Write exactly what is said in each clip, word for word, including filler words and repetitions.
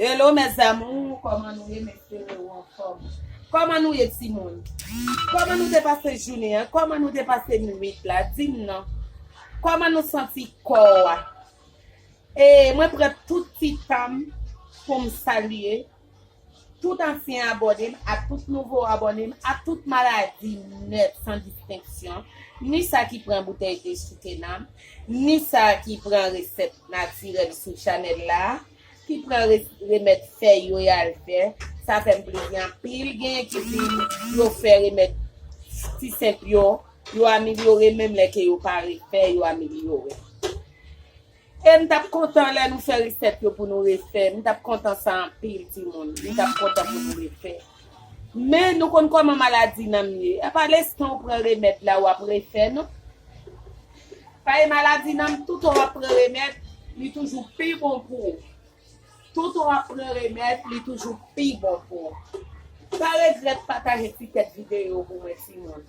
Hello mes amours, kòman nou ye? M espere w anfòm. Kòman nou ye timoun? Kòman nou te pase jounen an? Kòman nou te pase nwit la? Di m non. Kòman nou santi kò a? E mwen pran tout ti tan m pou m salye tout ansyen abòne m, ak tout nouvo abòne m, ak tout maladi nèt san distenksyon, ni sa ki pran boutèy de sou kena m, ni sa ki pran resèt natirèl sou chanèl la, ki pran re- remèd fèy yo y al fè. Sa fè m plezi anpil. Genyen ki di yo fè remèd ti senp yo, yo amelyore, menm lè ke yo pa refè, yo amelyore. E m t ap kontan lè nou fè resèt yo pou nou refè. M t ap kontan sa anpil, timoun. M t ap kontan pou nou refè. Men nou konn kòman maladi nanm ye. E pa lestan w pran remèd la w ap refè, non. Paske maladi nanm, toutan w ap pran remèd, li toujou pi bon pou ou. Toutan w ap pran remèd, li toujou pi bon pou ou. Pa regrèt pataje ti tèt videyo pou mwen, timoun.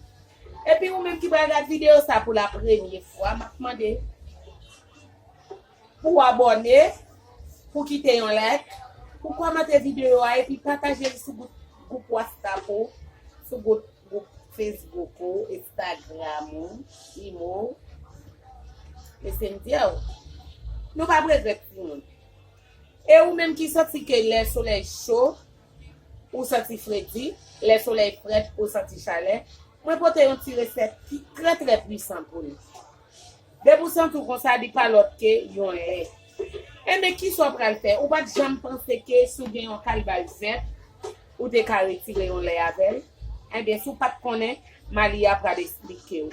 Epi ou menm ki pral gad videyo sa pou la premye fwa, m ap mande pou w abòne, pou kite yon like, pou kòmante videyo a, epi pataje l sou gwoup, gwoup WhatsApp ou, sou gwoup, gwoup Facebook ou, Instagram ou, Imo, Messenger ou. Nou p ap regrèt, timoun. E ou menm ki santi ke lè solèy cho, ou santi fredi, lè solèy frèt, ou santi chalè, mwen pote yon ti resèt ki trè, trè pwisan pou nou. Depi w santi w konsa, li pa lòt ke yon lè. Enben, kisa w pral fè? Ou pa t janm panse ke si w gen yon kalbas vèt, ou te ka retire yon lè avè l? Enben, si w pa t konnen, Malia pral esplike w.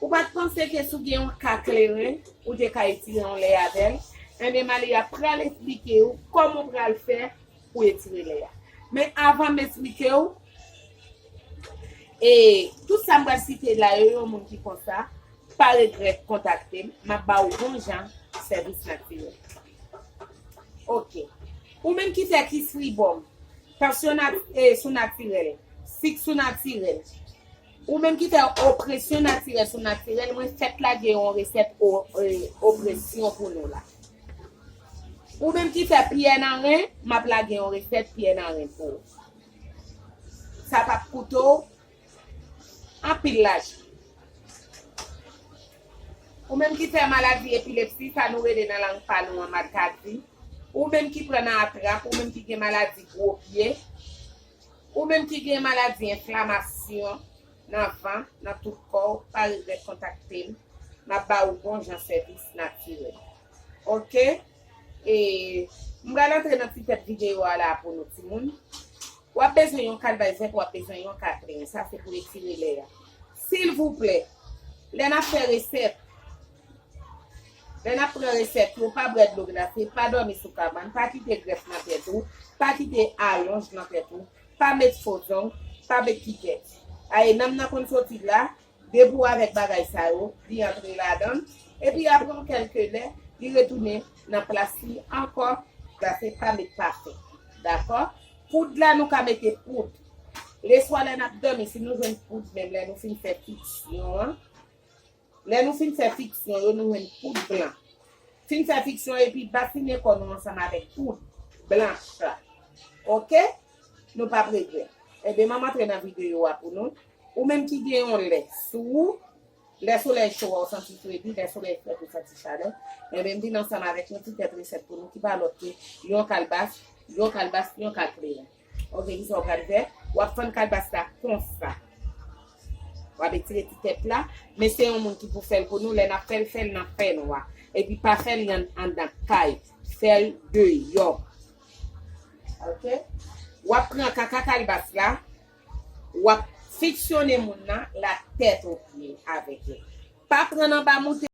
Ou pa t panse ke si w gen yon ka kleren, ou te ka retire yon lè avè l? Enben, Malia pral esplike w kòman w pral fè pou w retire lè a. Men avan m esplike w, e tout sa m pral site la yo, yon moun ki konsa, pa regrèt kontakte m, m ap ba w bon jan sèvis natirèl. Oke. Ou menm ki fè kis ribòm, tansyon nat- e, sou natirèl, sik sou natirèl, ou menm ki fè opresyon natirèl sou natirèl, mwen fèk lage yon resèt o- e, opresyon pou nou la. Ou menm ki fè pyè nan ren, m ap lage yon resèt pyè nan ren pou ou. Sa p ap koute w anpil lajan. Ou menm ki fè maladi epilepsi, sa nou rele nan lang pa nou an malkadi, ou menm ki pran nan atrap, ou menm ki gen maladi gwo pye, ou menm ki gen maladi enflamasyon nan van, nan tout kò w, pa regrèt kontakte m. M ap ba ou bon jan sèvis natirèl. Oke? E m pral antre nan ti tèt videyo a la pou nou, timoun. W ap bezwen yon kalbas vèt, w ap bezwen yon ka kleren. Sa se pou retire lè a. Silvouplè, lè n ap fè resèt, lè n ap pran resèt yo, pa bwè dlo glase, pa dòmi sou kabann, pa kite grèf nan tèt ou, pa kite alonj nan tèt ou, pa met fo zong, pa met kikèt. Aye, nanm nan konn soti la, depi w avèk bagay sa yo, li antre ladan l, epi apre yon kèlke lè, li retounen nan plas li ankò, glase, pa met pafen. Dakò? Poud la, nou ka mete poud. Leswa, lè n ap dòmi, si nou jwenn poud, menm lè nou fin fè fiksyon an, lè nou fin fè fiksyon yo, nou jwenn poud blan. Fin fè fiksyon epi basinen kò nou ansanm avèk poud blanch la. Oke? Nou p ap regrèt. Enben, m ap antre nan videyo a pou nou. Ou menm ki gen yon lè sou ou, lè solèy cho a, ou santi fredi, lè solèy frèt, ou santi chalè, enben, m vin ansanm avèk yon ti tèt resèt pou nou ki pa lòt ke yon kalbas, yon kalbas, yon ka kleren. Oke, kisa w pral fè? W ap fann kalbas la konsa. W ap etire ti tèt la, men se yon moun ki pou fè l pou nou, lè n ap fè l, fè l nan fènwa. Epi pa fè l an- anndan kay, fè l deyò. Oke? W ap pran kaka kalbas la, w ap fiksyone moun nan, latèt o pye avèk li. Pa pran l anba moute.